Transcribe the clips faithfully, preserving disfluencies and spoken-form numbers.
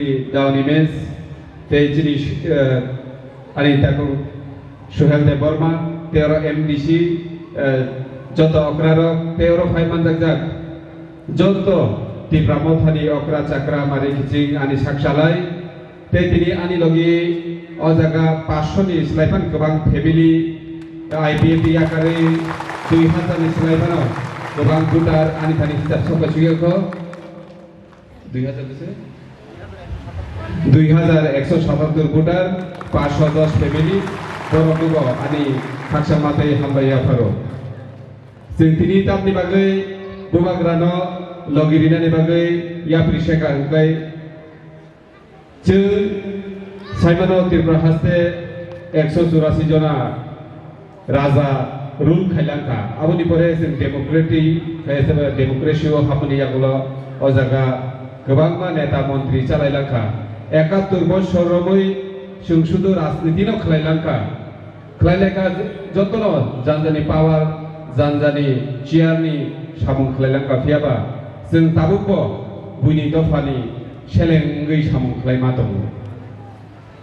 Daoni Mes, tei chini, eh, ani takhuk Suhel Debbarma, tei oro M D C, eh, joto okrarok, tei oro phai manjakjak joto Tipra Mothani okra chakra mari kiching ani saksalai, tei tini ani logi o jaga paanch sho ni slai phano kwbang family, I P F T yakarwi dui hazar ni slai phano kwbang voter ani thani hisab sokha chuya kho. Dui hazar bese? Dui hazar ekso satattor voter, paanch sho dos family, borok nugo ani khaksa matwi hambai yapharo. Chwng tini tamni bagwi bubagrano logi rinani bagwi yapri seka hwnkhe chwng saimano Tripura haste ekso churasi jona raja rule khailangkha. Aboni pore chwng democratic, khe se democracy o hapmani yagulo o jaga kwbangma neta montri chalailangkha. Ekattor bosor romwi chwng sudu rajniti no khlailangkha. Khlailangkha jotono janjani power, janjani chair ni samung khlailangkha, phiyaba chwng tabukbo buini dophani seleng wngwi samung khlaima tongo.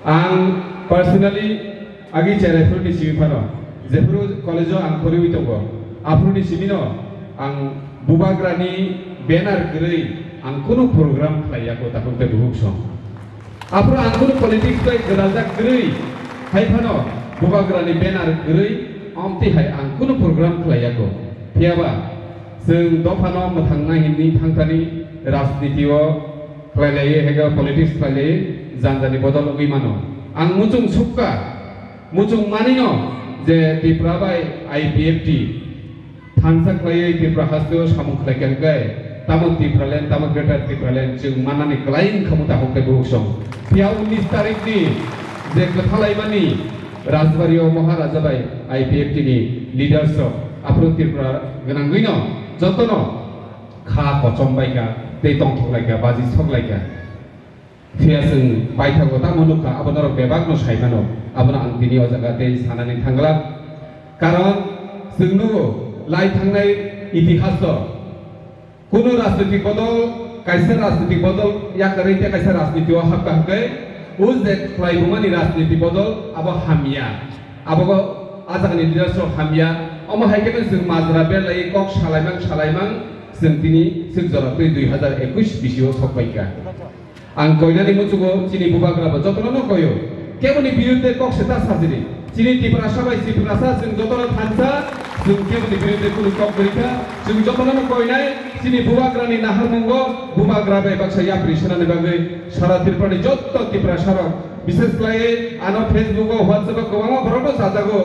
Ang personally agi cherai phuru ni simi phano, jephuru college o ang poriwi tongo, aphuru ni simi no ang bubagra ni banner kwrwi ang kunu program khlai ya ko takhuk tei buhuk song. Aphuru ang kunu politics bai gwdaljak kwrwi hai phano bubagra ni banner kwrwi amtwi hai ang kunu program khlai ya ko. Phiyaba chwng dophano mwthangna hinwi thangthani rajniti o khlailaiwi, haiga politics khlailaiwi janjani bodol wngwi mano. Ang muchung sukha, muchung manino je Tipra bai I P F T thansa khlaiwi Tripura hasteo samung khlaikha hwnkhe, tamo Tipraland, tamo Greater Tipraland chwng mannani kwlai wngkha motha hokhe buhuk song. Phiya unnish tarikh ni je kwthalaimani Rajbari o Maharaja bai I P F T ni leaders rok aphuru Tripura gwnangwino jotono kha kochom bai kha, tei tongthok lai kha, baji sok lai kha. Phiya chwng paithago tamo nukha, abo norok bebak no sai mano, abono ang tini o jaga tei sanani thangla. Karon chwng nugo lai thangnai itihas o kunu rajnitik bodol, kaisa rajnitik bodol yakarwi tei kaisa rajniti o hapkha hwnkhe, o je khlaibumani rajniti bodol abo hamya. Abogo a jagani leaders rok hamya. Omo hai khe chwng majra belai kok salaimang salaimang chwng tini swk jora twi dui hazar ekush bisio sok pai kha. Ang koinani muchungo chini bubagra bo jotono no koyo. Keboni birudde kok se ta sajini. Chini Tiprasa bai Tiprasa chwng jotono thansa, chwng keboni birudde kunu kok kwrwi kha. Chwng jotono no koinai chini bubagrani naharmungo bubagra bai baksa yapri sanani bagwi sara Tripurani jotto Tiprasa rok, bishes khlaiwi ano Facebook o, WhatsApp o kwbangma borok no chajago.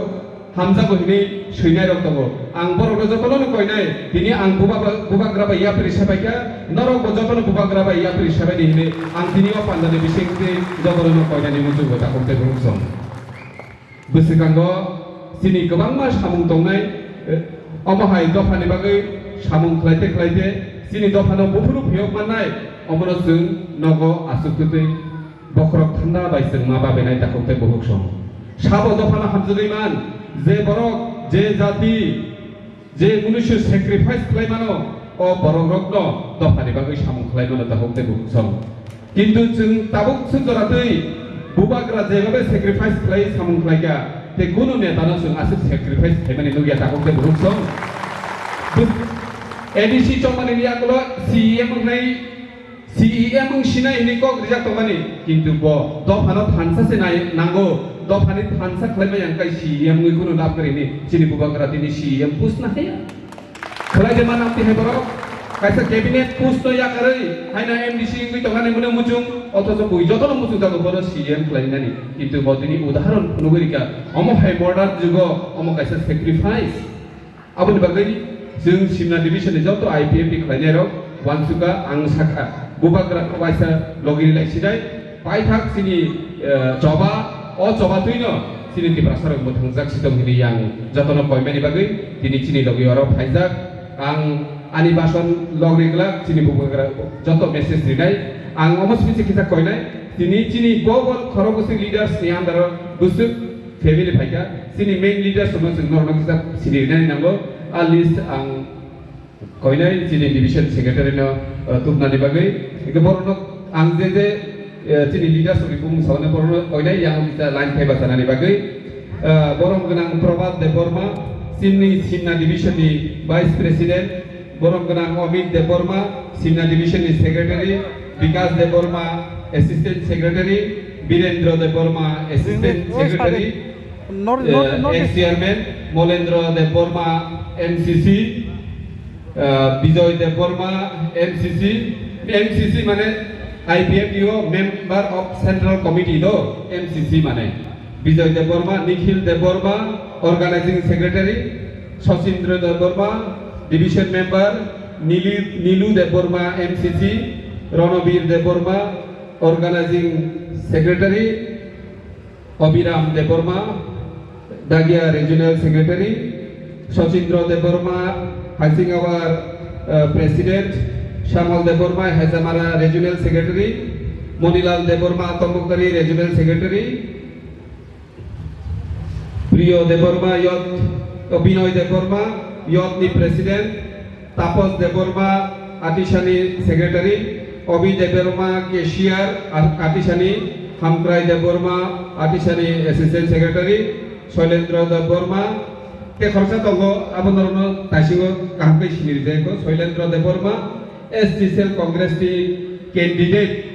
Hamjago hinwi swinai rok tongo. Ang borok no jotono no koinai, tini ang buba-, bubagra bai yapri sebai kha, norok bo jotono bubagra bai yapri sebai di hinwi ang tini o panda ni bising twi jotono no koinani muchungo takhuk tei buhuk song. Bwswkango chini kwbangma samung tongnai, eh, omo hai dopha ni bagwi samung khlaite khlaite chini dopha no buphuru phiyok mannai, omo no chwng nogo aswk twi twi Bokhorok thanda bai chwng ma babenai takhuk tei buhuk song. Sabo dophano hamjagwi man, je borok, je jati, je munuisu sacrifice khlai mano, o borok rokno dophani bagwi samung khlai mano takhuk tei buhuk song. Kintu chwng tabuk swk jora twi bubagra jebabe sacrifice khlai samung khlai kha, tei kunu netano chwng aswk sacrifice khlaimani nukya takhuk tei buhuk song. Bus-, A D C chongmani yakulo C E M wngnai C E M wng sinai hinwi kok rijak tongmani, kintu bo dophano thansa se nai nango, dophani thansa khlai maya wngkha C E M wngwi kunu lab kwrwi hinwi chini bubagra tini C E M post na haya. Khlai de manang tihai borok kaisa cabinet post no yakarwi haino M D C wngwi tongmani mwnwi muchung, othocho bui jotono muchung jago bono C E M khlai nani, kintu bo tini udaharon phunugwi rikha. Omo hai modern jugo omo kaisa sacrifice. Aboni bagwi chwng Simna division ni joto I P F T khlainai rok uansukha, ang sakha, bubagra waisa logi rilai sinai, paithak chini, eh, choba, o choba twino chini Tiprasa rok mwthangjak si tong hinwi ang jotono koimani bagwi tini chini logi oro phaijak. Ang ani bason log ri glak chini bubagra joto message rinai, ang omo simi se kisa koinai, tini chini bo bo khorok bwswk leaders ni under o bwswk family phaikha, chini main leaders no chwng norokno kisa sini rinani nango. A list ang koinai chini division secretary no, uh, tubnani bagwi. Hingke borokno ang je je Eh, chini leaders rok ni bumung sawi no borok no koinai yang kisa line phai bachanani bagwi. Eh, borom gwnang Prabhat Debbarma, chini Simna division ni vice president, borom gwnang Amit Debbarma, Simna division ni secretary, Bikas Debbarma, assistant secretary, Birendra Debbarma, assistant secretary, eh, ex chairman, Molendra Debbarma, M C C, ah, Bijoy Debbarma, M C C, M C C mane I P F T o member of Central Committee do, M C C mane. Bijoy Debbarma, Nikhil Debbarma, organizing secretary, Sachindra Debbarma, division member, Nili-, Nilu Debbarma, M C C, Ronobir Debbarma, organizing secretary, Abhiram Debbarma, Dagia Regional Secretary, Sachindra Debbarma, Haisingawar, uh, President, Shamal Debbarma, Haijamara Regional Secretary, Monilal Debbarma, Tombokari Regional Secretary, Priyo Debbarma, Youth, uh, Binoy Debbarma, Youth ni President, Tapos Debbarma, Atisani Secretary, Obi Debbarma, Cashier, A-, Atisani, Hamkrai Debbarma, Atisani Assistant Secretary, Soilendra Debbarma, tei khoroksa tongo, abo norokno taisingo kaham khe sini rijak kho, Soilendra Debbarma, S T Cell Congress ni candidate.